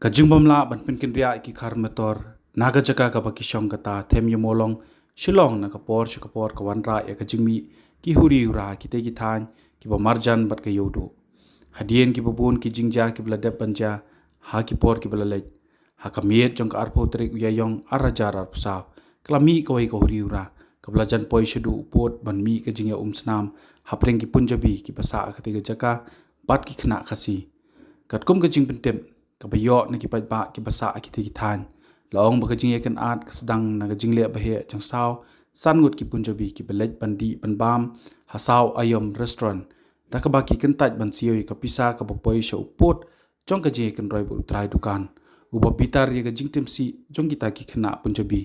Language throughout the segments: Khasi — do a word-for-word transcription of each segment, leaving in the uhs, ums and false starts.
Ka jingbym lah ban pynkynriah ïa ki khar metor na ka jaka kaba ki shong kata them ïa Mawlong Shillong na ka por sha ka por ka wanrah ïa ka jingmih ki huri hura kitei ki thaiñ kiba marjan bad ka ïewduh. Hadien kiba bun ki jingjia kiba la dep ban jia ha ki por kiba la leit, ha ka miet jong ka arphew tarik u Ïaïong ar hajar arphew saw, ka la mih kawei ka huri hura kaba la jan poi shaduh u pud ban mih ka jingïaumsnam hapdeng ki Punjabi kiba sah ha katei ka jaka bad ki khynnah Khasi. Katkum ka jingpyntip kaba ïoh na ki paidbah kiba sah ha kitei ki thaiñ, la ong ba ka jingïakynad ka sdang na ka jingleh baheh jong saw san ngut ki Punjabi kiba leit ban dih ban bam ha Saw Ayom Restaurant, da kaba ki kyntait ban siew ïa ka pisa kaba poi sha u pud jong ka jingïakynroi bad u trai dukan, uba bitar ïa ka jingtim sih jong kita ki khynnah Punjabi.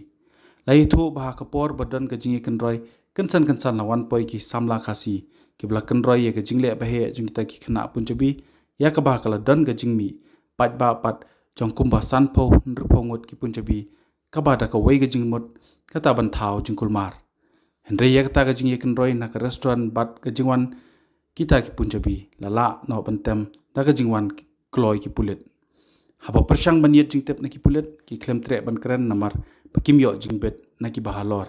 La ïathuh ba ha ka por ba don ka jingïakynroi, kynsan kynsan la wan poi ki samla Khasi kiba la kynroi ïa ka jingleh baheh jong kita ki khynnah Punjabi, ïa kaba ka la don ka jingmih paidbah pat jong kumba sanphew hynriewphew ngut ki Punjabi, kaba da kawei ka jingmut kata ban thaw jingkulmar. Hynrei ïa kata ka jingïakynroi na ka restaurant bad ka jingwan kita ki Punjabi, la lah noh ban tem da ka jingwan kloi ki pulit. Haba pyrshang ban ïoh jingtip na ki pulit, ki khlem treh ban kren namar ba kim ïoh jingbit na kiba halor.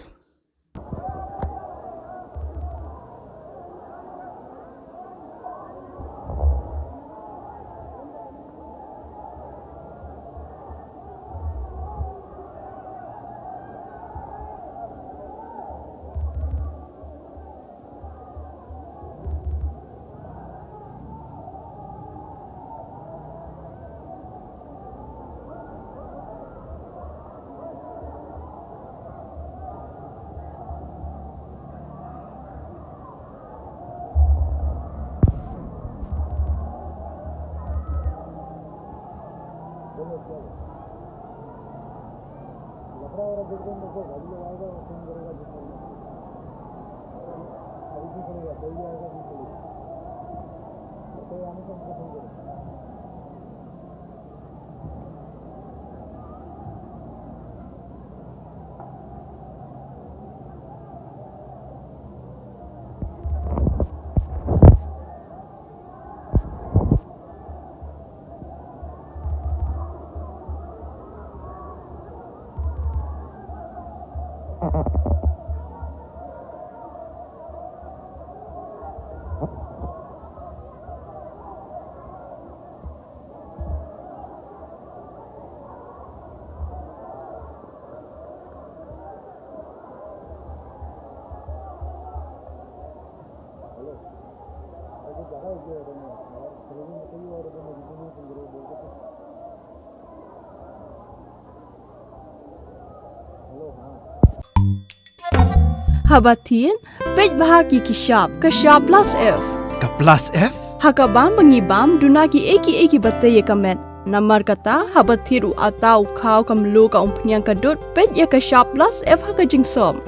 Haba thied, peit bha ïa ki shap, ka shap plus F. Ka plus F? Ha ka bam ba ngi bam, duna kiei kiei kiba tei ïa ka met. Namar kata, haba thied u atta, u khaw, ka mluh, ka umphniang, ka dud, peit ïa ka shap plus F ha ka jingsop.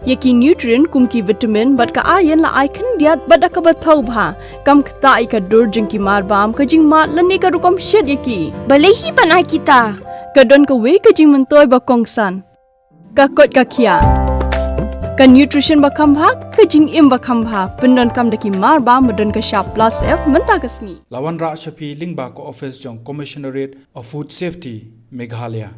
Ïa ki nutrient kum ki vitamin bad ka iron la ai khyndiat bad da kaba thaw bha. Kam ktah ïa ka dur jong ki marbam, ka jingmad lane ka rukom shet ïa ki. Balei hi ban ai kita? Ka don kawei ka jingmyntoi ba kongsan. Ka koit ka khiah. Ka nutrition ba kham bha, ka jingim ba kham bha. Pyndonkam da ki marbam ba don ka shap plus F mynta ka sngi. La wanrah sha phi lyngba ka office jong Commissionerate of Food Safety, Meghalaya.